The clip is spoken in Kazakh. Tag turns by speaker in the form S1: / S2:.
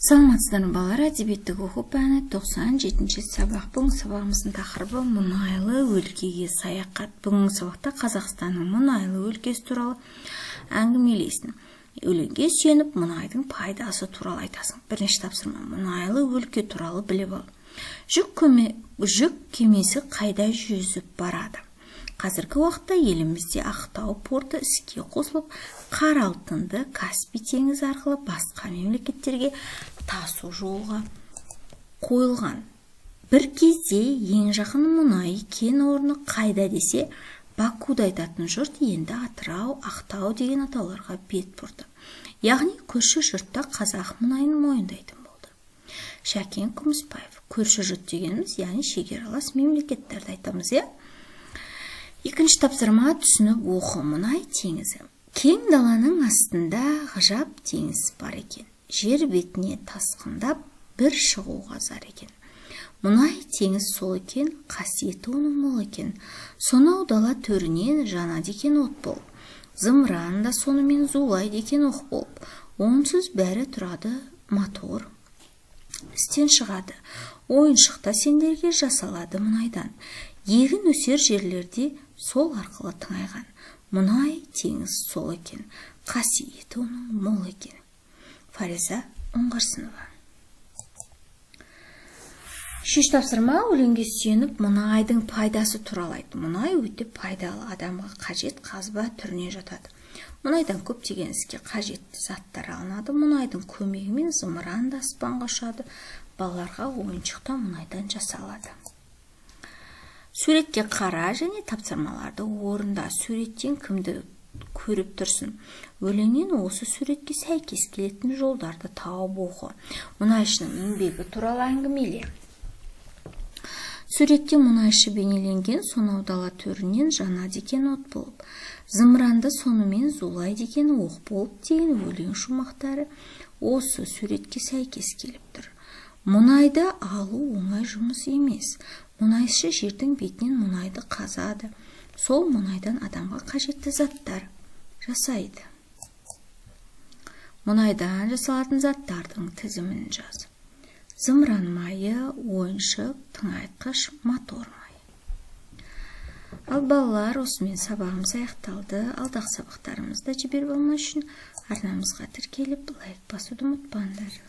S1: Саламатсыздар ма, балалар! Әдебиеттік оқу пәні, 97-ші сабақ. Бүгінгі сабағымыздың тақырыбы: мұнайлы өлкеге саяхат. Бүгінгі сабақта Қазақстанның мұнайлы өлкесі туралы әңгімелейсің. Өлеңге сүйеніп, мұнайдың пайдасы туралы айтасың. Бірінші тапсырма: мұнайлы өлке туралы біліп ал. Жүк кемесі қайда жүзіп барады? Қазіргі уақытта елімізде Ақтау порты іске қосылып, қара алтынды Каспий теңізі арқылы басқа мемлекеттерге тасу жолға қойылған. Бір кезде ең жақын мұнай кен орны қайда десе, Бакуды айтатын жұрт енді Атырау, Ақтау деген атауларға бет бұрды. Яғни көрші жұртта қазақ мұнайын мойындайтын болды. Шәкен Күмісбаев. Көрші жұрт дегеніміз, яғни шекаралас мемлекеттерді айтамыз, иә. Екінші тапсырма: түсініп оқы. Мұнай теңізі. Кең даланың астында ғажап теңіз бар екен. Жер бетіне тасқындап бір шығуға зар екен. Мұнай теңіз сол екен, қасиеті оның мол екен. Сонау дала төрінен жанады екен от болып. Зымыран да сонымен зулайды екен оқ болып. Онсыз бәрі тұрады, мотор істен шығады. Ойыншық та сендерге жасалады мұнайдан. Егін өсер жерлерде сол арқылы тыңайған. Мұнай теңіз сол екен, қасиеті оның мол екен. Фариза Оңғарсынова. Үшінші тапсырма: өлеңге сүйеніп, мұнайдың пайдасы туралы айт. Мұнай өте пайдалы, адамға қажет қазба түріне жатады. Мұнайдан көптеген іске қажетті заттар алынады. Мұнайдың көмегімен зымыран да аспанға ұшады. Балаларға ойыншық та мұнайдан жасалады. Суретке қара және тапсырмаларды орында. Суреттен кімді көріп тұрсың? Өлеңнен осы суретке сәйкес келетін жолдарды тауып оқы. Мұнайшының еңбегі туралы әңгімеле. Суретте мұнайшы бейнеленген. Сонау дала төрінен жанады екен от болып, зымыранды сонымен зулайды екен оқ болып деген өлең шумақтары осы суретке сәйкес келіп тұр. Мұнайды алу оңай жұмыс емес. Мұнайшы жердің бетінен мұнайды қазады. Сол мұнайдан адамға қажетті заттар жасайды. Мұнайдан жасалатын заттардың тізімін жаз: зымыран майы, ойыншық, тыңайтқыш, мотор майы. Ал, балалар, осымен сабағымыз аяқталды. Алдағы сабақтарымызды жіберіп алмас үшін арнамызға тіркеліп, лайк басуды ұмытпаңдар.